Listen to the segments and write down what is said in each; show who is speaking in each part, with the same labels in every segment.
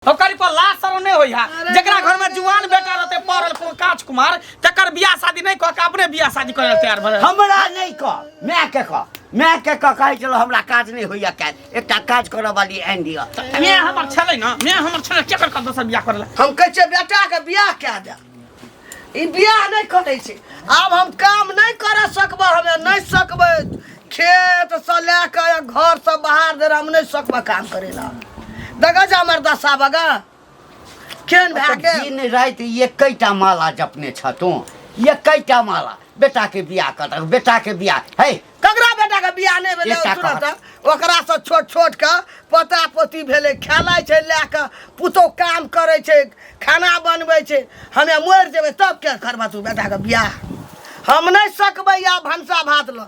Speaker 1: ओकर पर लाज शरम नहीं होई है। जेकरा घर में जुआन बेटा रहते पढ़ल को कांच कुमार, तकर बियाह शादी नहीं कह के अपने बियाह शादी करे तैयार भले।
Speaker 2: हमरा नहीं कह, मैं के कह, मैं के कह कहै छलो हमरा काज नहीं होइया काज, एकटा काज करऽ वाली आनि दिअ।
Speaker 1: मैं हमर छलै ना, मैं हमर छलै केकर कर दोसर बियाह करला।
Speaker 3: हम कहै छियै बेटा के बियाह कए दे, ई बियाह नहीं करै छै। आब हम काम नहीं कर सकबै, हमे नहीं सकबै खेत से लए के या घर से बाहर धरि हम नहीं सकबै काम करे ला। देखै छै हमर दशा बगा केहन भए गेल।
Speaker 2: दिन राति एकैटा माला जपने छ तू, एकैटा माला, बेटा के बियाह कर, बेटा के बियाह। हे
Speaker 3: ककरा बेटा के बियाह नहीं भेलै?
Speaker 2: एकटा
Speaker 3: तुरंत
Speaker 2: कहत।
Speaker 3: ओकरा से छोट छोट के पोता पोती भेलै, खेलाइ छै लए के, पुतोह काम करै छै, खाना बनबै छै। हमे मरि जेबै तब के करबा तू बेटा के बियाह? हम नहीं सकबै आब भनसा भात ल।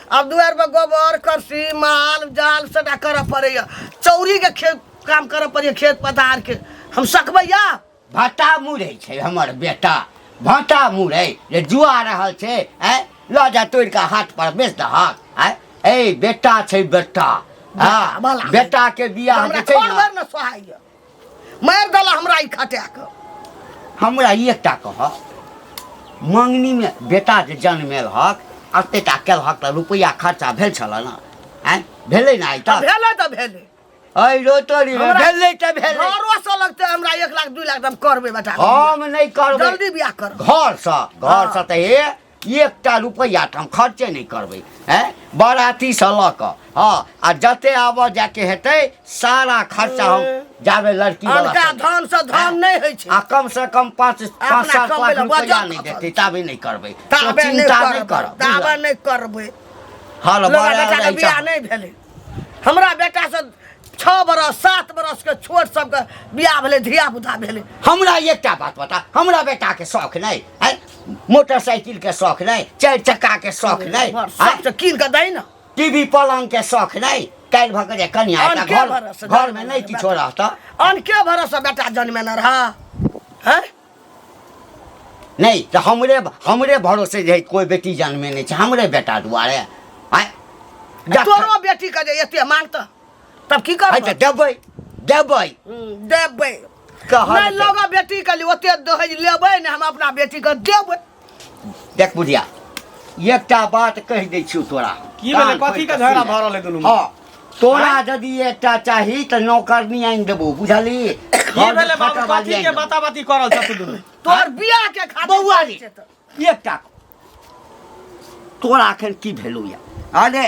Speaker 3: आब दुआरि पर गोबर करसी माल जाल सबटा करऽ पड़ैया, चौरी के खेत काम करऽ पड़ैया, खेत पथार के। हम सकबै आब?
Speaker 2: भाटा मुड़ै छै हमर बेटा, भाटा मुड़ै जे जुआ रहल छै। आँय लऽ जा तोड़ि कऽ हाट पर बेच दहक। आँय ए बेटा छै बेटा, हँ
Speaker 3: बाला।
Speaker 2: बेटा के बियाह
Speaker 3: हमरा
Speaker 2: जे छै
Speaker 3: खोर
Speaker 2: ने
Speaker 3: भरि ने सोहाइया, मारि देला हमरा ई खटा कऽ।
Speaker 2: हमरा एकटा कह, मंगनीमे बेटा जे जन्मेलहक एतेटा केलहक तऽ रुपैआ खर्चा भेल छल ने? आँय भेलै ने आइ तक?
Speaker 3: भेलै तऽ भेलै।
Speaker 2: अइ रो तोरी रे,
Speaker 3: हमरा
Speaker 2: भेलै तऽ भेलै।
Speaker 3: घरो से लगतै हमरा 1 लाख 2 लाख हम करबै बेटा।
Speaker 2: हम नहि करबै।
Speaker 3: जल्दी बियाह कर।
Speaker 2: घरसँ, घरसँ तऽ हे एकटा रुपैआ तऽ हम खर्चे नहि करबै। हैं बरातीसँ लऽ कऽ हँ आ जते आबऽ जायके हेतै सारा खर्चा हम जाबे लड़की वाला
Speaker 3: अनका
Speaker 2: से
Speaker 3: धन से धन नहि होइ छै।
Speaker 2: आ कम से कम
Speaker 3: अपना
Speaker 2: पाँच सात
Speaker 3: कमबै
Speaker 2: लाख
Speaker 3: लए
Speaker 2: रुपैआ
Speaker 3: वजन
Speaker 2: नहि
Speaker 3: खसल।
Speaker 2: देतै ताबे नहि करबै।
Speaker 3: ताबे
Speaker 2: तो
Speaker 3: नहि
Speaker 2: चिंता नहि
Speaker 3: करबै,
Speaker 2: करब,
Speaker 3: ताबे
Speaker 2: बुझलक?
Speaker 3: नहि करबै।
Speaker 2: हँ,
Speaker 3: लोग
Speaker 2: बड़ा
Speaker 3: बेटा के
Speaker 2: रहै
Speaker 3: बियाह
Speaker 2: छै।
Speaker 3: नहि भेलै। हमरा बेटा से 6 बरस 7 बरस के छोट सबके बियाह भेलै, धिया पुता भेलै।
Speaker 2: हमरा एकटा बात बता, हमरा बेटा के शौक नहि है मोटरसाइकिल के शौक नहि, 4 चक्का के शौक नहि,
Speaker 3: घर सब से कीन के दही ना,
Speaker 2: टीवी पलंग के शौक नहि। काल्हि भऽ के जे कनिया एकटा
Speaker 3: अनके भरोसे
Speaker 2: घर में नहि किछो रहत।
Speaker 3: अनके भरोसे बेटा जन्मेने रह हैं?
Speaker 2: नहीं तऽ हमरे भरोसे जे कोई बेटी जन्मे नहि छै, हमरे बेटा दुआरे। आँय?
Speaker 3: तोरो बेटी के जे एते मांगत तब की करबै?
Speaker 2: आँय तऽ देबै, देबै।
Speaker 3: देबै।
Speaker 2: कहल
Speaker 3: नहि
Speaker 2: तऽ।
Speaker 3: लगऽ बेटी के लिए ओते दहेज लेबै ने, हम अपना बेटी के देबै।
Speaker 2: देख बुढ़िया, एकटा बात कहि दै छियौ तोरा।
Speaker 1: की भेलै?
Speaker 2: कान
Speaker 1: कथी
Speaker 2: खोलि
Speaker 1: के
Speaker 2: कऽ
Speaker 1: झगड़ा
Speaker 2: सुनि ले।
Speaker 1: भऽ रहल है दुनू में?
Speaker 2: हँ, तोरा यदि एकटा चाही तऽ नौकरनी आनि देबौ, बुझली?
Speaker 1: की भेलै बाबू?
Speaker 2: खटरवाली
Speaker 1: कथी
Speaker 2: आनि
Speaker 1: के
Speaker 2: देबौ।
Speaker 1: बाता बाती करल छ तू दुनू?
Speaker 3: तोहर बियाह के खातिर
Speaker 2: बौआ रे,
Speaker 3: छै तऽ।
Speaker 2: एकटा तोरा अखन की भेलौ या? अरे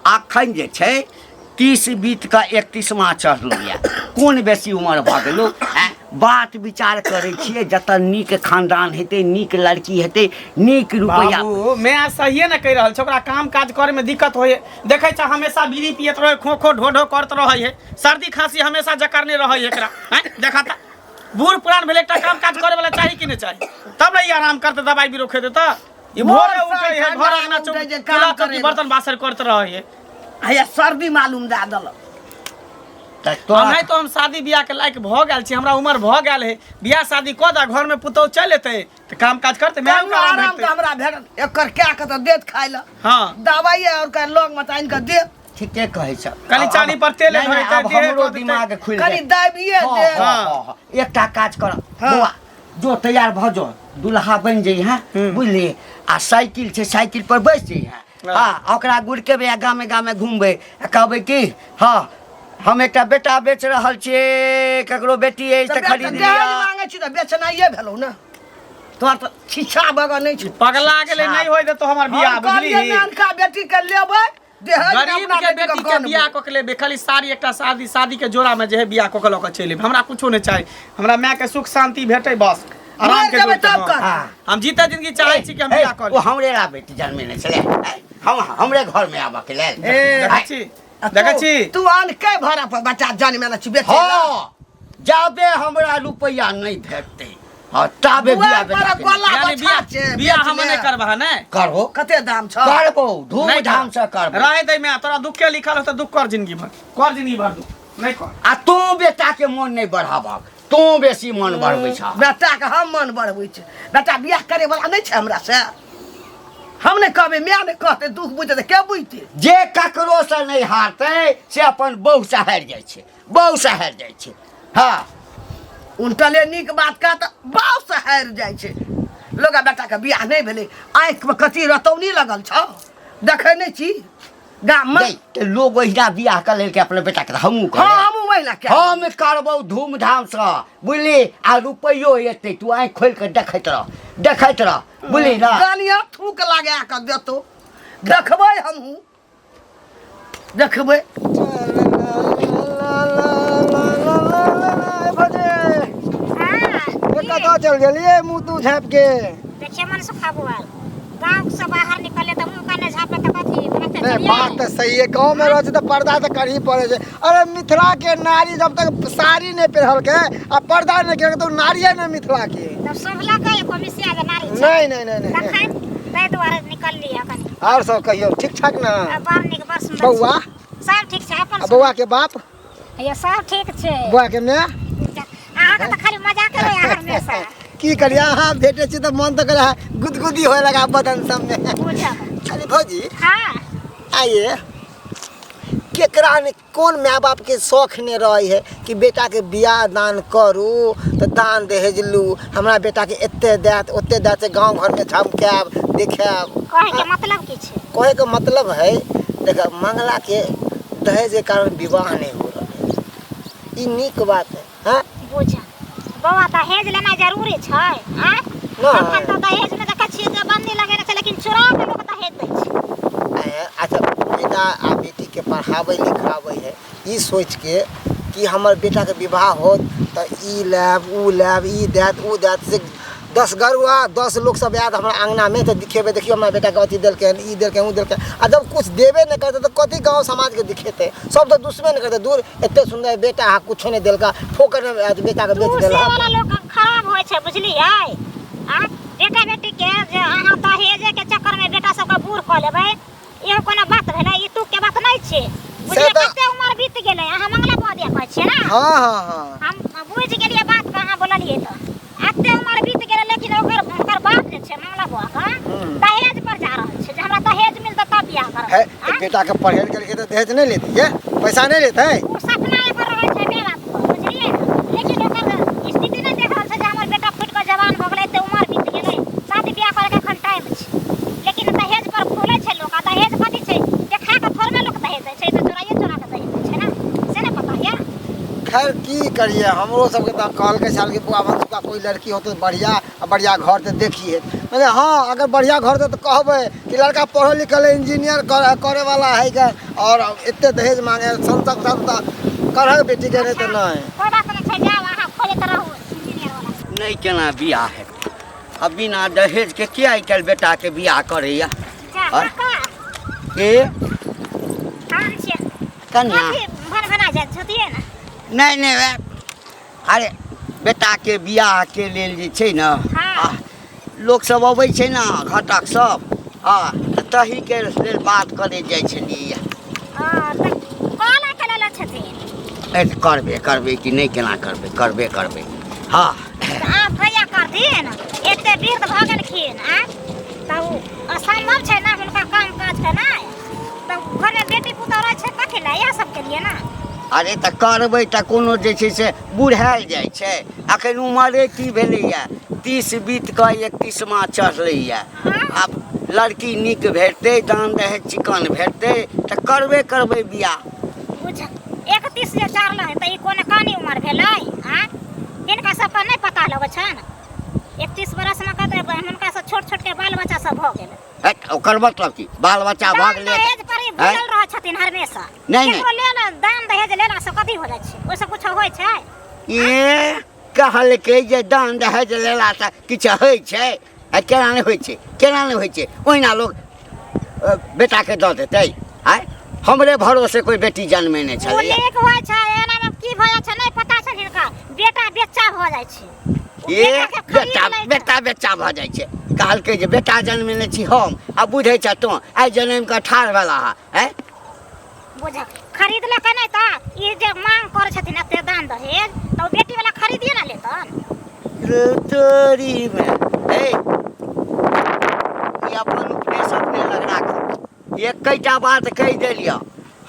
Speaker 2: अखन जे छै 30 बीत कऽ 31वां चढ़लौ या, कोन बेसी उमर भऽ गेलौ? आँय, बात विचार करै छियै जतऽ नीक खानदान हेतै, नीक लड़की हेतै, नीक रुपैआ।
Speaker 1: बाबू, मैं सहिए ने कहि रहल छै, ओकरा काम काज करे में दिक्कत होय। देखै छ हमेशा बीड़ी पियत रहे, खो खो ढो ढो करत रहै है, सर्दी खांसी हमेशा जकड़ने रहै है एकरा। आँय, देखा त बूढ़ पुरान भेलै, एकटा काम काज करे वाला चाही कि नहि चाही? तब ने ई आराम करते, दवाई बीरो खेते। तऽ ई भोरे
Speaker 3: भोर
Speaker 1: उठै है,
Speaker 3: साँझ
Speaker 1: घर अंगना
Speaker 3: उठै जे काम
Speaker 1: चूल्हा चौकी
Speaker 3: करे।
Speaker 1: बर्तन बासन करत रहै है।
Speaker 3: हैया सर्दी मालूम दए देलक।
Speaker 2: तऽ तोरा
Speaker 1: हम नहि तो हम शादी बियाह के लायक भऽ गेल छी, हमरा उमर भऽ गेल है, बियाह शादी कऽ दे, घर में पुतोह चलि एतै तऽ काम काज करतै, मैं
Speaker 3: कहियो
Speaker 1: आराम
Speaker 3: आराम
Speaker 1: भेटतै।
Speaker 3: तऽ हमरा भेटत, एकर कए के तऽ देत खाइ लए।
Speaker 1: हँ।
Speaker 3: दवाइए और के लग में तऽ आनि कऽ देत।
Speaker 2: ठीके कहै छ।
Speaker 1: कनि चानी पर तेल
Speaker 2: नहि, नहि,
Speaker 1: धरैतै,
Speaker 2: आब
Speaker 1: देहे
Speaker 2: हमरो
Speaker 1: कऽ देतै।
Speaker 2: दिमाग खुलि
Speaker 3: कनि
Speaker 2: गेल।
Speaker 3: दाबिए
Speaker 2: हँ,
Speaker 3: दे।
Speaker 2: हँ, हँ, हँ। एकटा काज कर
Speaker 3: हँ।
Speaker 2: बौआ, जो तैयार भऽ जो, दुल्हा बनि जइहे, बुझली? आ साइकिल छै, साइकिल पर बैस जइहे।
Speaker 1: हँ।
Speaker 2: हँ, ओकरा गुड़केबै आ गामे गामे घुमबै आ कहबै कि हँ हम एकटा बेटा बेच रहल छियै, ककरो बेटी अछि तऽ खरीद
Speaker 3: दहेज
Speaker 2: लिअ।
Speaker 3: मांगै छी तऽ बेचनाइए भेलौ ने, तोहर तऽ छिछा बगल नहि छौ।
Speaker 1: पगला गेलै, नहि होय देतौ हमर बियाह,
Speaker 3: हम कहलियै
Speaker 1: बुझली?
Speaker 3: ने अनका बेटी के लेबै, दहेज मे
Speaker 1: गरीब
Speaker 3: अपना
Speaker 1: के
Speaker 3: बेटी
Speaker 1: बेटी
Speaker 3: के
Speaker 1: के बियाह
Speaker 3: गनबै।
Speaker 1: कऽ के लेबै, खाली साड़ी एकटा शादी शादी के जोड़ा में जे है बियाह कऽ के लऽ के चलि एबै। हमरा कुछो नहि चाही, हमरा माय के सुख शांति भेटै बस, आराम
Speaker 3: मरि
Speaker 1: के
Speaker 3: जेबै
Speaker 1: जोड़ के,
Speaker 3: तब
Speaker 1: हँ।
Speaker 3: कर।
Speaker 2: हाँ।
Speaker 1: हम जीते जिंदगी चाहै छी कि हम
Speaker 2: ए,
Speaker 1: बियाह कऽ
Speaker 2: ओ
Speaker 1: ली।
Speaker 2: हमरे ला बेटी जन्मेने छलै, हम हमरे घर में आबऽ के लेल।
Speaker 3: ए,
Speaker 1: देखै छी,
Speaker 3: आ
Speaker 1: देखै छी।
Speaker 3: तू आन के भरा पर बच्चा जन्मेने छी बेचै ला?
Speaker 2: हँ, जाबे हमरा रुपैआ नहि भेटतै, हँ, ताबे
Speaker 3: दुआर
Speaker 2: बियाह
Speaker 3: पर
Speaker 2: बेटा के
Speaker 3: गोला
Speaker 1: यानी
Speaker 3: बछा
Speaker 1: बियाह
Speaker 3: छै,
Speaker 1: बियाह
Speaker 3: बेच
Speaker 1: हम
Speaker 3: ले।
Speaker 1: नहि करबह ने?
Speaker 2: करबो।
Speaker 3: कते दाम छौ?
Speaker 2: करबो,
Speaker 1: नहि
Speaker 2: धूमधाम से करबो।
Speaker 1: रहे दे मैं, तोरा दुख के लिखल हो तऽ दुख कर जिंदगी भर, कर जिंदगी भर दुख नहि कर।
Speaker 2: आ तू बेटा के मन नहि बढ़ाबक, तू बेसी मन बढ़बै छह।
Speaker 3: बेटा के हम मन बढ़बै छै, बेटा बियाह करे वाला नहि छै हमरा से। हम नहि कहबै, माय नहि कहतै, दुख बुझतै तऽ के बुझतै?
Speaker 2: जे ककरो से नहि हारतै से अपन बहू से हारि जाइ छै, बहू से हारि जाइ छै। हँ।
Speaker 3: उनटले नीक बात का तऽ बाप से हारि जाइ छै लोग बेटाके बियाह नहि भेलै आँखिमे कथी रतौनी लगल छौ देखै नहि छी गाममे
Speaker 2: गई, तऽ लोग ओहिना बियाह कऽ लेलकै अपना बेटाके तऽ हमहूँ
Speaker 3: हँ
Speaker 2: करब
Speaker 3: हमहूँ ओहिना कए
Speaker 2: हम करबौ धूमधामसँ बुझली आ रुपैयो एतै तू आँखि खोलि कऽ देखैत रह देखैत रह बुझली ने
Speaker 3: कनिया थूक लगा कऽ देतौ देखबै हमहूँ देखबै
Speaker 4: कतऽ चल गेलियै मुँह तू झाँपि के
Speaker 5: देखिए मन सुखा बुआ गांव से बाहर निकले तऽ मुंह काने झापे तऽ कथी तुरंते
Speaker 4: नहीं
Speaker 5: चलिए
Speaker 4: बात तऽ सही है गाँव में रह तऽ पर्दा तऽ करही पड़े छै अरे मिथिला के नारी जब तक साड़ी नहीं पहिरलकै आ पर्दा नहीं केलकै तऽ ओ नारिये नहि मिथिला के
Speaker 5: तब शोभला के एको मिसिया के नारी छै
Speaker 4: नहीं नहीं नहीं नहीं
Speaker 5: तखन ताहि दुआरे निकलली है कनी
Speaker 4: और सब कहियौ ठीक ठाक ना
Speaker 5: आ बड़ नीक बड़ सुन्दर
Speaker 4: बौआ
Speaker 5: छै। सब ठीक छै अपन
Speaker 4: आ बौआ के बाप
Speaker 5: ये सब ठीक छै
Speaker 4: बौआ के माय
Speaker 5: अहाँके तऽ खाली मजाक रहै हमेशा
Speaker 4: की करिए अहाँ भेटै छी तऽ मन तऽ करे गुदगुदी होए लगा बदन सब में
Speaker 5: बुझब
Speaker 4: अरे भौजी
Speaker 5: हाँ
Speaker 4: आइए केकरा ने कोन माय बाप के शौख ने रहे है कि बेटा के बियाह दान करू तऽ दान दहेज लू हमरा बेटा के एते देत ओते देत से गाँव घर में झमकायब देखायब
Speaker 5: कहै के मतलब की छै
Speaker 4: कहे के मतलब है देख मंगला के दहेज के कारण विवाह नहीं हो रहा है ई नीक बात है हाँ
Speaker 5: बुझ बौआ दहेज लेना जरूरी छै आँय
Speaker 4: नहि।
Speaker 5: अखन तऽ दहेज में देखै छियै जे बन्दी लगेने छै लेकिन चोरा के लोक दहेज दै छै
Speaker 4: अच्छा बेटा आ बेटीके पढ़ाबै लिखाबै है ई सोचि के कि हमर बेटाके विवाह होत तऽ ई लेब ओ लेब ई देत ओ देत से दस गरुआ 10 लोक सब आयत हमरा अङ्गनामे तऽ दिखेबै देखियौ हमरा बेटाके अथी देलकै हन ई देलकै हन ओ देलकै आ जब किछु देबे नहि करतै तऽ कथी गाँव समाजके दिखेतै सब तऽ दुश्मन करतै दूर एते सुन्दर बेटा अहाँ कुछो नहि देलका फोकट में अथी बेटाके बेच
Speaker 5: दूर
Speaker 4: देलक
Speaker 5: वाला लोक खराब होइ छै बुझलियै आ बेटा बेटी के जे अहाँ दहेजे के चक्कर में बेटा सबके बूढ़ कऽ लेबै इहो कोनो बात भेलै ई तुक के बात नहि छै बुझलियै कते उमर बीत गेलै अहाँ मंगला बौआ दिया कहै छियै ने
Speaker 4: हाँ हाँ हाँ
Speaker 5: हम बुझि गेलियै बात के अहाँ बोललियै तऽ एते उमर बीत गेलै लेकिन ओकर ओकर बाप जे छै मंगला बौआ के दहेज पर जा रहल छै जे हमरा दहेज मिलतै तब बियाह करब
Speaker 4: है तऽ बेटा के पढ़े लिखे तऽ दहेज नहि लेतै ये पैसा नहि लेतै
Speaker 5: ओ सपना एकर रहै छै माय बाप के बुझलियै लेकिन ओकर स्थिति नहि देख रहल छै जे हमर बेटा फुटि कऽ जवान भऽ गेलै एते उमर बीत गेलै शादी बियाह करैके एखन टाइम छै लेकिन दहेज पर फूलै छै लोक आ दहेज कथी छै देखा कऽ थोड़बे लोक दहेज दै छै तऽ चोराइए चोरा कऽ दहेज दै छै ने से नहि पता यऽ
Speaker 4: खैर की करिए हमरो सबके तऽ कहलकै साल कि बौआ मनसुखा कोई लड़की होतै तऽ बढ़िया आ बढ़िया घर तऽ देखिए मने हाँ अगर बढ़िया घर तऽ कहबै कि लड़का पढ़ल लिखल है इंजीनियर करे वाला है के और एते दहेज मांगे संसद सब तऽ करहक बेटीके नहि तऽ नहि
Speaker 5: कोइ बात नहि छै जाउ अहाँ खोजैत रहू इंजीनियर वाला
Speaker 2: नहि केना बियाह हेतै आ बिना दहेज के के आइ काल्हि बेटाके बियाह करैया
Speaker 5: जा
Speaker 2: आँय?
Speaker 5: काका
Speaker 2: के
Speaker 5: हम छियै
Speaker 2: कन्या
Speaker 5: कथी भन भना जाइत छथिए ने
Speaker 2: नहि नहि वएह अरे बेटाके बियाहके लेल जे छै ने
Speaker 5: हाँ।
Speaker 2: आ, लोकसब अबै छै ने घटक सब हँ तऽ तहीके लेल बात करै जाइ छलियै
Speaker 5: हँ तऽ कहला के लेले छथिन
Speaker 2: ए तऽ करबे करबै कि नहि केना करबै करबे करबै हँ
Speaker 5: तऽ आब कहिया करथिन एते वृद्ध भऽ गेलखिन आँ तऽ ओ असम्भव छै ने हुनका काम काज केनाइ तऽ घरमे बेटी पुतहु रहै छै कथी लए इएह सबके लिए ने
Speaker 2: अरे तऽ करबै तऽ कोनो जे छै से बुढ़ायल जाइ छै अखन उमरे की भेलैए 30 बीत कऽ 31मा चढ़लैए आब लड़की नीक भेटतै दान दहेज चिकन भेटतै तऽ करबे करबै बियाह
Speaker 5: बुझ 31 जे चढ़ल है तऽ ई कोन कानी उमर भेलै आँ हिनका सबके नहि पता लगै छनि 31 बरसमे कतऽ हुनका सब छोट छोट के बाल बच्चा सब भऽ गेल
Speaker 2: हट, ओकर मतलब की बाल बच्चा भऽ
Speaker 5: दान
Speaker 2: गेलै
Speaker 5: दहेज पर ही
Speaker 2: आँय?
Speaker 5: भूलल रहै छथिन हमेशा
Speaker 2: नहि, नहि।
Speaker 5: केकरो लेल दान दहेज लेला से कथी हो जाइ छै ओहिसँ कुछ होइ छै
Speaker 2: ए कहलकै जे दान दहेज लेलासँ किछु होइ छै आ केना नहि होइ छै केना नहि होइ छै ओहिना लोक बेटाके दऽ देतै आँय हमरे भरोसे कोइ बेटी जन्मेने
Speaker 5: ओ
Speaker 2: छलैया
Speaker 5: नीक होइ छै एना मे की भऽ जाइ छै नहि पता छै हिनका बेटा बेच्चा भऽ जाइ छै ओ
Speaker 2: ए
Speaker 5: बेटाके खरीद
Speaker 2: बेटा
Speaker 5: लै छै।
Speaker 2: बेटा बेच्चा भऽ जाइ छै कहलकै जे बेटा जन्मेने छी हम आ बुझै छ तोँ आइ जनमि कऽ ठाढ़ भेला हँ आँय
Speaker 5: बुझ खरीदलकै नहि तऽ ई जे मांग करै छथिन एते दान दहेज तऽ ओ बेटी वाला खरीदिए ने लेतन
Speaker 2: रे तोरीमे हे ई अपन उपदेश अपने लग राखू एकैटा बात कहि देलिअ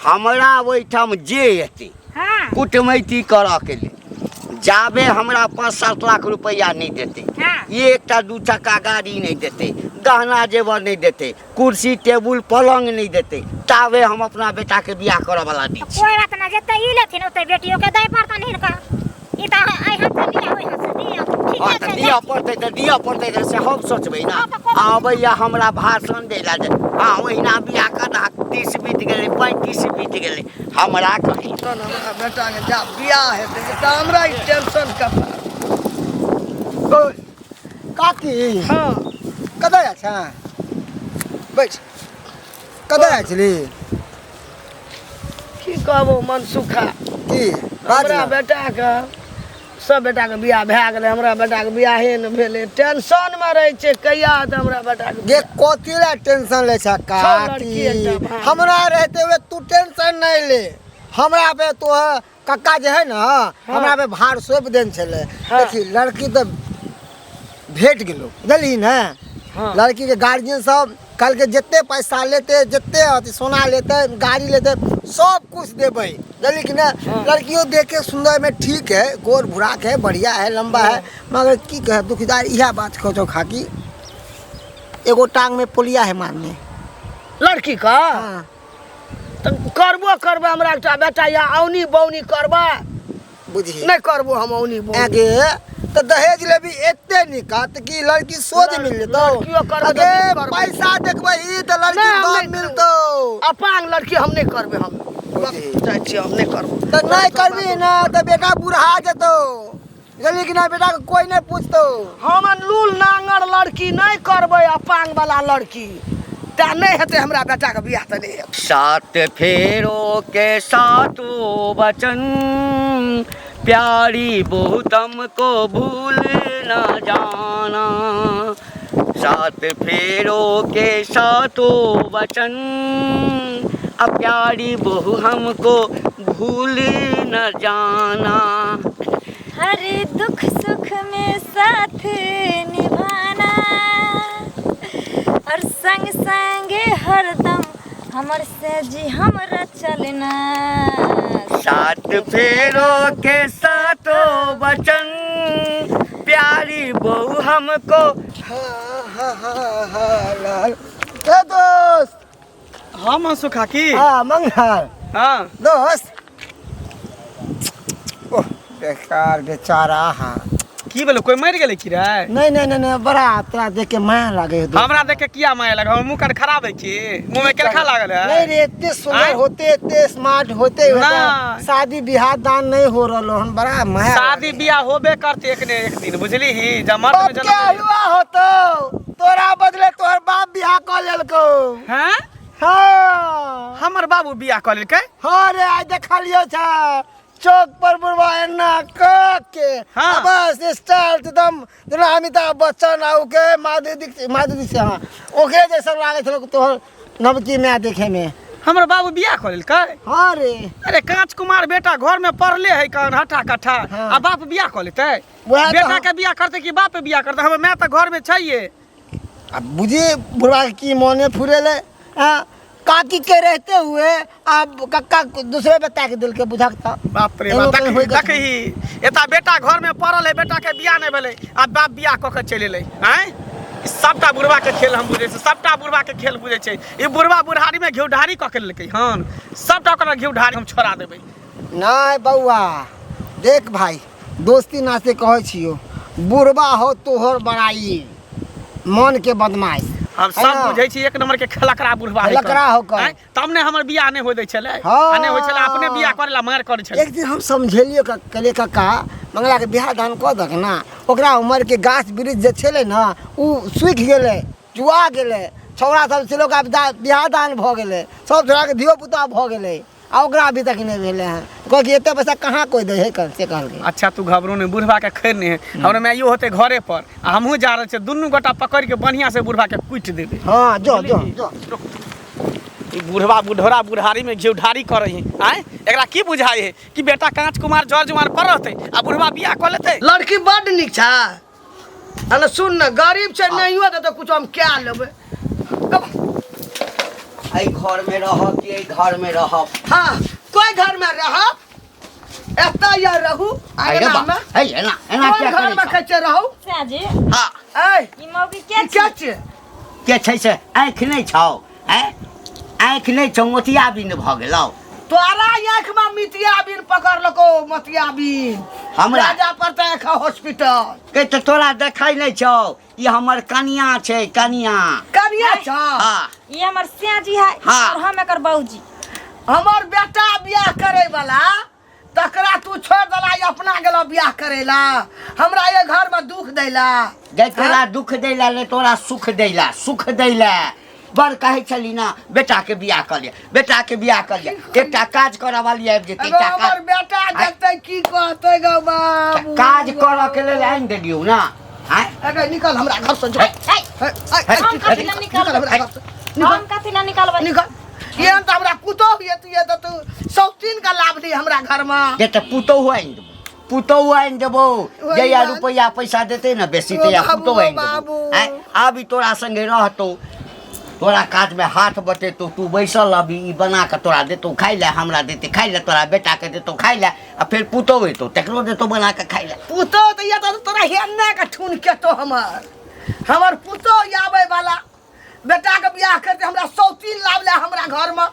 Speaker 2: हमरा ओहिठाम जे एतै
Speaker 5: हाँ
Speaker 2: कुटमैती करऽके लेल जाबे हमरा 5-7 लाख रुपैआ नहि देतै,
Speaker 5: हाँ।
Speaker 2: एकटा दू चक्का गाड़ी नहि देतै, गहना जेवर नहि देतै, कुर्सी टेबुल पलंग नहि देतै, ताबे हम अपना बेटाके बियाह करऽ वाला नहि छी।
Speaker 5: कोई बात ना, जते ई लेथिन ओते बेटियो के दै पड़तन हिनका। ई तऽ एहि हाथ से लिअ, ओहि हाथ से दिअ।
Speaker 2: हँ।
Speaker 5: ठीके
Speaker 2: तऽ
Speaker 5: छै।
Speaker 2: दिअ पड़तै तऽ दिअ पड़तै, तऽ से हम सोचबै ने।
Speaker 5: हँ, तऽ कोन-
Speaker 2: आबैया हमरा भाषण दै लए जे हँ ओहिना बियाह कर, 30 बीत गेलै, 35 बीत गेलै, हमरा कही।
Speaker 3: तहन हमरा बेटाके जा बियाह हेतै तऽ हमरा ई टेंशन कपार।
Speaker 4: काकी।
Speaker 3: हँ।
Speaker 4: कतऽ जाइ छै? बैठ, कतऽ जाइ छली?
Speaker 3: की कहबो मनसुखा।
Speaker 4: की बाज?
Speaker 3: हमरा
Speaker 4: ने।
Speaker 3: बेटाके, सब बेटाके बियाह भए गेलै, हमरा बेटाके बियाहे नहि भेलै। टेंशनमे रहै छै, कहिया हेतै हमरा बेटाके
Speaker 4: गे
Speaker 3: बियाह?
Speaker 4: कथी लए टेंशन लै छ?
Speaker 3: छौ लड़की
Speaker 4: काकी,
Speaker 3: एकटा भाय।
Speaker 4: हमरा रहते हुए तू टेंशन नहीं ले। हमरा पे तो कक्का जे है ना, हमरा पे भार सौंप देने छलै।
Speaker 3: हाँ।
Speaker 4: देखी, लड़की तऽ भेट गेलो, बुझलही ने?
Speaker 3: हाँ।
Speaker 4: लड़की के गार्जियन सब कहलकै जते पैसा लेते, जते अथी सोना लेते, गाड़ी लेते, सब कुछ देबै, बुझलही कि ने?
Speaker 3: हाँ।
Speaker 4: लड़कियों देखे सुंदर में ठीक है, गोर भुराक है, बढ़िया है, लंबा है, मगर की कहे दुखीदार इएह बात कहतो खाकी, एगो टांग में पोलिया है मारने।
Speaker 3: लड़की का?
Speaker 4: हाँ।
Speaker 3: तऽ करबो करबै, हमरा एकटा बेटा या औनी बौनी करबै।
Speaker 4: बुझी।
Speaker 3: नहि करबो हम औनी बौनी।
Speaker 4: आगे तऽ दहेज लेबी एते निकत कि लड़की सोझ मिल जेतौ।
Speaker 3: लड़कियो करबै तऽ
Speaker 4: अगे
Speaker 3: नहि करबै।
Speaker 4: पैसा देखबै तऽ लड़की
Speaker 3: नहि, हम
Speaker 4: कम
Speaker 3: नहि
Speaker 4: मिलतौ।
Speaker 3: अपांग लड़की हम नहि करबै, हम
Speaker 4: बुझी।
Speaker 3: जाइ छियै, हम नहि करबो।
Speaker 4: तऽ नहि करबी ने तऽ बेटा बुढ़ा जेतौ, बुझलिही कि नहि? बेटाके कोइ नहि पूछतौ।
Speaker 3: हम लूल नांगर लड़की नहि करबै, अपांग वाला लड़की तें नहि हेतै हमरा बेटाके बियाह तऽ नहि हेतै।
Speaker 2: सात फेरो के सातों वचन, प्यारी बहू तुमको भूल न जाना। सात फेरो के सातों वचन, अब प्यारी बहू हमको भूल न जाना।
Speaker 6: हर दुख सुख में साथ निभाना और संग संगे हरदम हमर से जी हमरा चलना।
Speaker 2: सात फेरो के सातों वचन, प्यारी बहू हमको
Speaker 4: हाँ हाँ हाँ हाँ लाल ए दोस्त।
Speaker 1: हाँ मनसुखा, की?
Speaker 4: हाँ मंगल।
Speaker 1: हाँ।
Speaker 4: दोस्त, ओह बेकार बेचारा। हाँ।
Speaker 1: की भेलो, कोई मरि गेलै की रे?
Speaker 4: नहीं नहीं नहीं नहीं, बड़ा तोरा देख के माया लागे है दोस्त।
Speaker 1: हमरा देख के किया माया लागल? हमर मुँह कान खराब है की? मुँह में केलखा लागल है?
Speaker 4: नहीं रे, इतने सुंदर
Speaker 1: आँय?
Speaker 4: होते, इतने स्मार्ट होते हुए
Speaker 1: ना।
Speaker 4: शादी बियाह दान नहीं हो रहा हन, बड़ा माया
Speaker 1: शादी
Speaker 4: लागे।
Speaker 1: बियाह होबे करते एक ने एक दिन, बुझली ही जब मर्द में
Speaker 4: बाप के
Speaker 1: जन्म
Speaker 4: हलवा होतो, तोरा बदले तोहर बाप बियाह कऽ लेलको।
Speaker 1: हैं?
Speaker 4: हाँ।
Speaker 1: हमर बाबू बियाह कऽ लेलकै?
Speaker 4: हाँ रे, आइ देखलियो छ चौक पर बुढ़वा एना क के।
Speaker 1: हाँ।
Speaker 4: आ बस स्टाइल एकदम जेना अमिताभ बच्चन आ ओके माधुरी दीक्षित, माधुरी दीक्षित, हाँ, ओकरे जैसन लागै छलो तोहर नवकी माय देखे में।
Speaker 1: हमर बाबू बियाह कऽ लेलकै?
Speaker 4: हाँ रे।
Speaker 1: अरे कांच कुमार बेटा घर में पढ़ले है कान हट्ठा कट्ठा।
Speaker 4: हाँ।
Speaker 1: आ बाप बियाह कऽ लेतै?
Speaker 4: वएह तऽ।
Speaker 1: बेटा के बियाह करतै कि बाप बियाह करतै? हमर माय तऽ घर में छैहे।
Speaker 4: अब बुझी बुढ़वा के की मोने फुरेले। हाँ, काकी के रहते हुए अब कक्का दूसरे पे ताक दिल के बुझकता।
Speaker 1: बाप रे
Speaker 4: एनो
Speaker 1: बाप।
Speaker 4: कहीं होय।
Speaker 1: देखही, एता बेटा घर में पड़ल है, बेटा के बियाह नहीं भेलै आ बाप बियाह कऽ के चलि एलै। आँय, ई सबटा बुढ़वा के खेल हम बुझै छी, सबटा बुढ़वा के खेल बुझै छै। ई बुढ़वा बुढ़ारी में घिउ ढारी कऽ के लेलकै हन, सबटा ओकरा घिउ ढारी हम छोड़ा देबै।
Speaker 4: नहीं बउआ, देख भाई, दोस्ती नाते कहै छियो, बुढ़बा हो तोहर बड़ाई मन के बदमाश।
Speaker 1: हम
Speaker 4: है
Speaker 1: सब
Speaker 4: ना?
Speaker 1: बुझै छी, एक नंबर के खेलकरा बुढ़वा है।
Speaker 4: खेलकरा हो कन।
Speaker 1: आँय, तब ने हमर बियाह नहि होइ दै छलै।
Speaker 4: हाँ।
Speaker 1: आ नहि होइ छलै, अपने बियाह करै ला मारि करै छलै।
Speaker 4: एक दिन हम समझेलियो, कहलियै कक्का, मंगला के बियाह दान कऽ दक ना, ओकरा उमर के गाछ वृक्ष जे छलै ने ओ सूखि गेलै, जुआ गेलै, छौड़ा सब छलै ओकरा बियाह दान भऽ गेलै, सब छौड़ाके धियो पुता भऽ गेलै आ ओकरा अभी तक नहि भेलै हँ। कहलकै एते पैसा कहाँ कोइ दै है, से कहलकै।
Speaker 1: अच्छा तू घबरो नहीं, बुढ़वा के खैर नहीं है, हमरा माइयो होते घरे पर आ हमहूँ जा रहल छियै, दुनू गोटा पकड़ के बढ़िया से बुढ़वा के कुटि देबै।
Speaker 4: हाँ, जो जो जो।
Speaker 1: ई बुढ़वा बुढ़ोरा बुढ़ारी में घिउढारी करै है। आँय, एकरा की बुझाइ है कि बेटा कांच कुमार जर जुआन पर रहतै आ बुढ़वा बियाह कऽ लेतै?
Speaker 3: लड़की बड्ड नीक छै। अरे सुन ने, गरीब छै, नहियो देतै कुछो, हम क्या लेबै?
Speaker 2: एहि घर में रहब कि एहि घर में रहब?
Speaker 3: हाँ, कोई घर में रहब। एतऽ ये रहू
Speaker 2: अरे
Speaker 3: आंगना
Speaker 2: बा
Speaker 3: में
Speaker 2: हे एना एना
Speaker 3: कोन
Speaker 2: किया
Speaker 3: घर में
Speaker 2: करै
Speaker 3: कहै छै रहू
Speaker 6: सैया जी
Speaker 2: हां
Speaker 3: ऐ
Speaker 6: ई मौगी के
Speaker 3: ई
Speaker 6: छी
Speaker 3: के छियै
Speaker 2: के छै से आँखि नहि छौ आँय आँखि नहि छौ मोतियाबिन भऽ गेलौ
Speaker 3: तोरा आँख में मितिया बिन पकड़लको मोतिया बिन
Speaker 2: हमरा?
Speaker 3: राजा पड़तै एखन हॉस्पिटल
Speaker 2: के तऽ तोरा देखै नहि छौ ई हमर कनिया छै कनिया
Speaker 3: कनिया छौ
Speaker 2: हाँ
Speaker 6: ई हमर सैया जी है
Speaker 2: हाँ।
Speaker 6: और हम एकर बाबूजी
Speaker 3: हमर बेटा बियाह करे वाला तकरा तू छोड़ देला ई अपना गेलो बियाह करेला हमरा ये घर में दुख दैला
Speaker 2: गै तोरा दुख दैला ने तोरा सुख दैला सुख दैला बड़ कहै छली ना बेटाके बियाह कऽ लिअ बेटाके बियाह कऽ लिअ एकटा काज करऽ वाली आबि जेतै
Speaker 3: एगो
Speaker 2: एकटा
Speaker 3: हमर
Speaker 2: काज
Speaker 3: बेटा देखतै की कहतै गौ बाबू
Speaker 2: काज करऽ के लेल आनि देलियौ ना आँय
Speaker 3: अगे निकल हमरा घर से जो
Speaker 2: हे,
Speaker 6: है
Speaker 3: हे, हे,
Speaker 6: हम कथी ला
Speaker 3: निकल हमरा घर से
Speaker 6: हम कथी ला निकालबै
Speaker 3: निकल ये तऽ हमरा पुतोह ये तू ये तऽ तू शौकीन का लाभ ली हमरा घर में
Speaker 2: जे तऽ पुतोहु आनि देबौ पुतोहु आनि देबौ
Speaker 3: ओहि
Speaker 2: जहिया
Speaker 3: बात।
Speaker 2: रुपैआ पैसा देतै ने बेसी
Speaker 3: ओ
Speaker 2: तहिया
Speaker 3: बाबू,
Speaker 2: पुतोहु
Speaker 3: ओ
Speaker 2: आनि देबौ
Speaker 3: बाबू।
Speaker 2: आँय आब ई तोरा संगे रहतौ तोरा काजमे हाथ बटेतौ तू बैसल रहबी ई बना कऽ तोरा देतौ खाइ लए हमरा देतै खाइ लए तोरा बेटाके देतौ खाइ लए आ फेर पुतोहु एतौ तकरो देतौ बना कऽ खाइ लए
Speaker 3: पुतोह तऽ ये तऽ तोरा हेन्ने के ठून केतो हमर हमर पुतोह आबै वाला बेटा के बियाह करते हमरा शौकीन लाभ ले हमरा घर में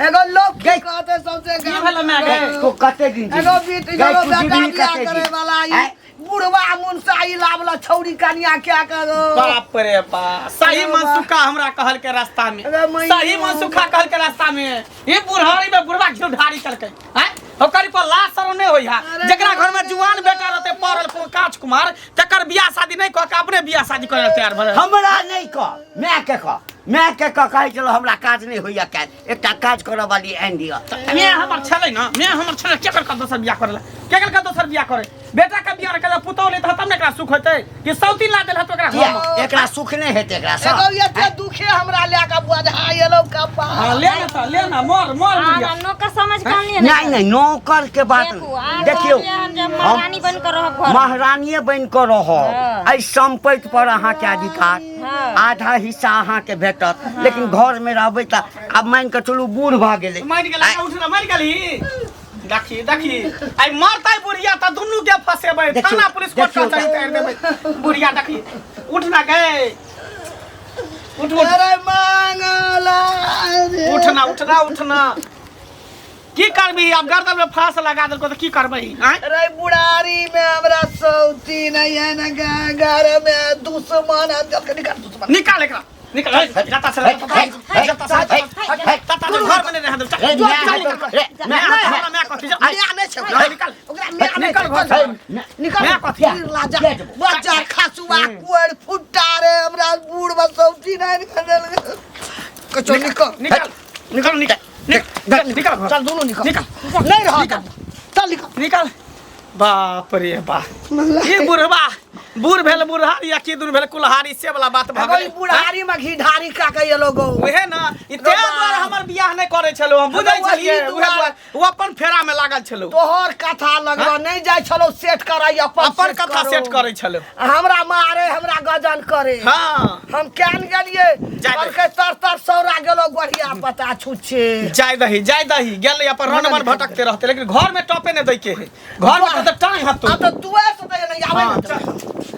Speaker 3: एगो लोग की कहते सबसे
Speaker 1: की भेलै माय गे?
Speaker 2: तू कते दिन
Speaker 3: एगो
Speaker 2: जीबी?
Speaker 3: बीत
Speaker 2: गै,
Speaker 3: एगो
Speaker 2: तू
Speaker 3: बेटा
Speaker 2: जीबी
Speaker 3: बियाह
Speaker 2: कते
Speaker 3: करे
Speaker 2: दिन?
Speaker 3: वाला ई
Speaker 2: आँय?
Speaker 3: बुढ़वा मुनसा ई लावला छौरी कनिया क्या करो
Speaker 1: बाप रे बाप सही मनसुखा हमरा कहल के रास्ता में
Speaker 3: अरे मैया।
Speaker 1: सही मनसुखा कहल के रास्ता में ई बुढ़ारी में बुढ़वा घिउ ढारी कलकै हैं ओकर पर लाश सरो नहीं होई है
Speaker 3: अरे
Speaker 1: जकरा घर में जुआन बेटा रहते पड़ल को काच कुमार तकर बियाह शादी नहीं कह के अपने बियाह शादी करे ला तैयार भले
Speaker 2: हमरा नहि कह माय के कह माय के कह कहै छलहुँ हमरा काज नहि होइया काल्हि एकटा काज करऽ वाली आनि दिअ
Speaker 1: मैं हमर छलै ना मैं हमर छलै केकर का दोसर बियाह करे ला केकर का दोसर बियाह करे बेटा का बियाह करे पुतौह ले तब ने एकरा सुख होतै कि सौती ला देल हत ओकरा
Speaker 2: किया
Speaker 1: घर में।
Speaker 2: एकरा सुख नहि हेतै एकरा
Speaker 3: एगो
Speaker 2: सँ
Speaker 3: एते दुखे हमरा लए कऽ बजहा एलौ कपार
Speaker 1: हाँ, ले ना त ले ना मर मर
Speaker 6: हाँ,
Speaker 1: बुढ़िया
Speaker 6: नौकर समझ के आनलियै ने
Speaker 2: नहि नहि नौकर के बात
Speaker 6: देखू,
Speaker 2: नहि।
Speaker 6: आब
Speaker 2: देखियौ
Speaker 6: कहलियै हन जे
Speaker 2: हम
Speaker 6: महारानी बनि कऽ रहब घरमे।
Speaker 2: महारानिये बनि कऽ रहब
Speaker 6: हाँ।
Speaker 2: एहि सम्पत्ति पर अहाँके अधिकार
Speaker 6: हाँ।
Speaker 2: आधा हिस्सा अहाँके भेटत लेकिन घरमे रहबै तऽ आब मानि कऽ चलू बूढ़ भऽ गेलै
Speaker 1: मरि गेलै उठ ना मरि गेली देखी देखी आइ मरतै बुढ़िया तऽ दुनू के फसेबै
Speaker 2: देखियौ,
Speaker 1: थाना पुलिस कोर्ट
Speaker 2: देखियौ।
Speaker 1: कचहरी तारि देबै बुढ़िया देखी उठ ना गए उठ उठ
Speaker 3: अरे मांगला रे।
Speaker 1: उठ ना उठ ना उठ ना की करबी आब गर्दन में फांस लगा देलको तऽ की करबै आँय
Speaker 3: अरे बुढ़ारी में हमरा सौती नहीं है ना घर में दुश्मन है जब निकाल दुश्मन
Speaker 1: निकाल एकरा निकाल हे, जता से जता से जता से घर में नहीं रह दे चल
Speaker 2: रे,
Speaker 1: चल,
Speaker 2: माय
Speaker 1: चल,
Speaker 2: है
Speaker 1: निकाल।
Speaker 2: तो- रे,
Speaker 1: मैं
Speaker 2: माय
Speaker 1: हमरा मैं कथी जा
Speaker 3: माय नहीं छै ओकरा।
Speaker 1: निकाल
Speaker 3: ओकरा माय नहीं
Speaker 1: निकाल
Speaker 3: छै,
Speaker 1: घर से।
Speaker 3: निकाल
Speaker 1: माय कथी?
Speaker 3: लाजा
Speaker 2: किया जेबो?
Speaker 3: बच्चा खसुआ कुड़ फुट्टा रे हमरा बूढ़ में सौती नहीं निकल कचो निकल
Speaker 1: निकाल निकाल निकाल निकाल निकाल घर।
Speaker 3: चल दोनों निकल
Speaker 1: निकाल
Speaker 3: नहीं रहा चल निकल
Speaker 1: निकाल बाप रे बाप ई बुढ़वा बूढ़ भेल बुढ़हारी आ की दुनू भेल कुल्हारी से वाला बात भऽ
Speaker 3: एगो ई
Speaker 1: गेलै
Speaker 3: बुढ़ारी में घी ढारी का के एलो गो
Speaker 1: उहे ना ई तें दुआरे हमर बियाह नहि करै छलौ हम बुझै
Speaker 3: वही
Speaker 1: छलियै उहे
Speaker 3: दुआरे।
Speaker 1: दुआरे ओ अपन फेरा में लागल छलौ
Speaker 3: तोहर कथा लगवा नहीं जाइ छलो सेट कराई अपन
Speaker 1: अपन कथा
Speaker 3: करो।
Speaker 1: सेट करै छलौ
Speaker 3: हमरा मारे हमरा गजन करे
Speaker 1: हाँ
Speaker 3: हम केन गेलिए
Speaker 1: जाय दही।
Speaker 3: कहलकै तर तर सौरा गेलो गोढ़िया पता छुच्छे
Speaker 1: जाय दही जाय दही गेलै अपन रन मन भटकते रहते लेकिन घर में टपे नहि दै के है घर में तऽ टांग हतो
Speaker 3: आब तऽ दुआर से तऽ नहीं आबै
Speaker 1: हाँ,
Speaker 3: ने
Speaker 1: चल।